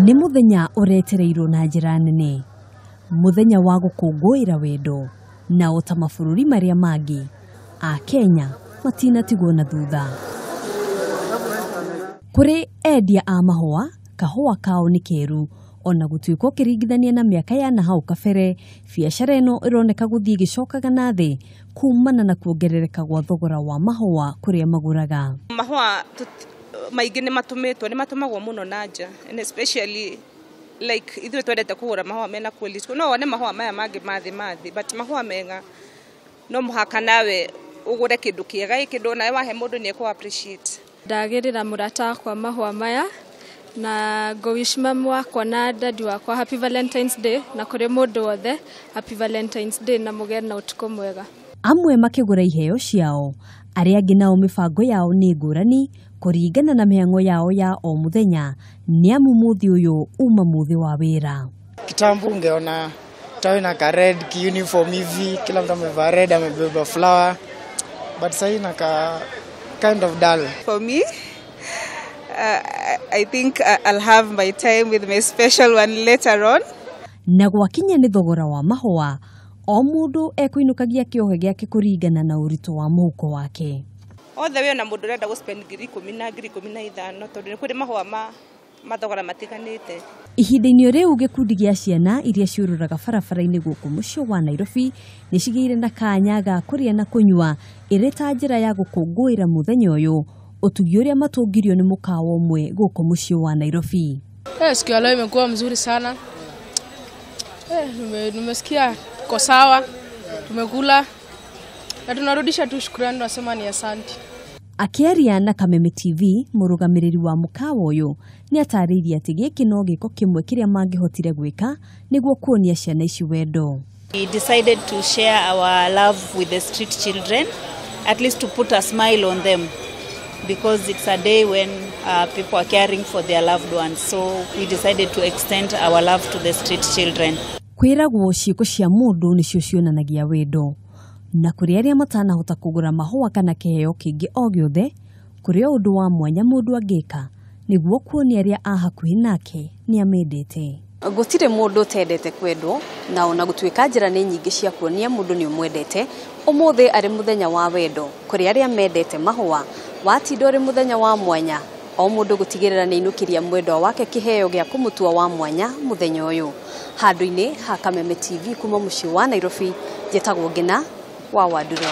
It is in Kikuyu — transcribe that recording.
Nĩ mũthenya ũretereirwo na njĩra nene, mũthenya wa gũkũngũĩra wendo, na o ta mabũrũri marĩa mangĩ, Akenya matinatigwo na thutha. Kũrĩ endia a mahũa, kahũa kao nĩ keru ona gũtuĩka ũkĩringithania na mĩaka ya na hau kabere, biacara ĩno ĩroneka gũthiĩ ĩgĩcokaga na thĩ kumana na kuongerereka gwa thogora wa mahũa kũrĩa magũraga. Mahũa maingĩ nĩ matũmĩtwo, nĩ matũmagwo mũno na nja, and especially like ithuĩ twendete kũgũra mahũa mena quality. No wone mahũa maya mangĩ mathĩ mathĩ, but mahũa mega no mũhaka nawe ũgũre kĩndũ kĩega, kĩndũ nawe wahe mũndũ nĩ ekũ appreciate. Ndagĩrĩra mũrata wakwa mahũa maya na ngũwish mamu wakwa na dadi wakwa happy Valentine's Day, na kũrĩ mũndũ wothe happy Valentine's Day na mũgĩe na ũtukũ mwega. Amwe makĩgũra iheo ciao, arĩa angĩ nao mĩbango yao nĩ ngũrani kũringana na mĩhang'o yao ya o mũthenya, nĩ amu mũthĩ ũyũ uma mũthĩ wa wĩra. Kitambo ungeona tawe na ka red ki uniform hivi, kila mtu amevaa red, amebeba flower, but sasa ina ka kind of dull. For me, I think I'll have my time with my special one later on. Na gwakinya nĩ thogora wa mahũa, o mũndũ ekũinũkagia kĩohe gĩake kũringana na ũritũ wa mũhuko wake. Othe we ona mũndũ ũrenda gũ spend 10,000 na 15,000 tondũ nĩ kũrĩ mahũa ma mathogora matiganĩte. Ihinda-inĩ rĩu gĩkundi gĩa ciana iria ciũrũraga barabara-inĩ gũkũ mũciĩ wa Nairobi nĩ cigĩire na kanya ga kũrĩa na kũnyua ĩrĩ ta njĩra ya gũkũngũĩra mũthenya ũyũ, ũtugi ũrĩa matũngirio nĩ mũkawa ũmwe gũkũ mũciĩ wa Nairobi. Siku ya leo imekuwa mzuri sana. Nimesikia kwa sawa, tumekula na tunarudisha tu shukrani, tunasema ni asante. Akĩaria na Kameme TV, mũrũgamĩrĩri wa mũkawa ũyũ nĩ atarĩirie atĩ gĩkĩ no gĩko kĩmwe kĩrĩa mangĩhotire gwĩka nĩguo kuonia ciana ici wendo. We decided to share our love with the street children, at least to put a smile on them, because it's a day when people are caring for their loved ones. So we decided to extend our love to the street children. Kwĩragwo ciĩko cia mũndũ nĩcio cionanagia wendo, na kũrĩ arĩa matanahota kũgũra mahũa kana kĩheo kĩngĩ o gĩothe, kũrĩ o ũndũ wa mwanya mũndũ angĩka nĩguo kuonia arĩa a hakuhĩ nake nĩ amendete. Gũtirĩ mũndũ ũtendete kwendwo, na ona gũtuĩka njĩra nĩ nyingĩ cia kuonia mũndũ nĩ ũmwendete, ũmũthĩ arĩ mũthenya wa wendo kũrĩ arĩa mendete mahũa, watinda ũrĩ mũthenya wa mwanya, o mũndũ gũtigĩrĩra nĩ ainũkĩria mwendwa wake kĩheo gĩa kũmũtua wa mwanya mũthenya ũyũ. Handũ-inĩ ha Kameme TV kuma mũciĩ wa Nairobi, njĩtagwo Ngina wa Wanduro.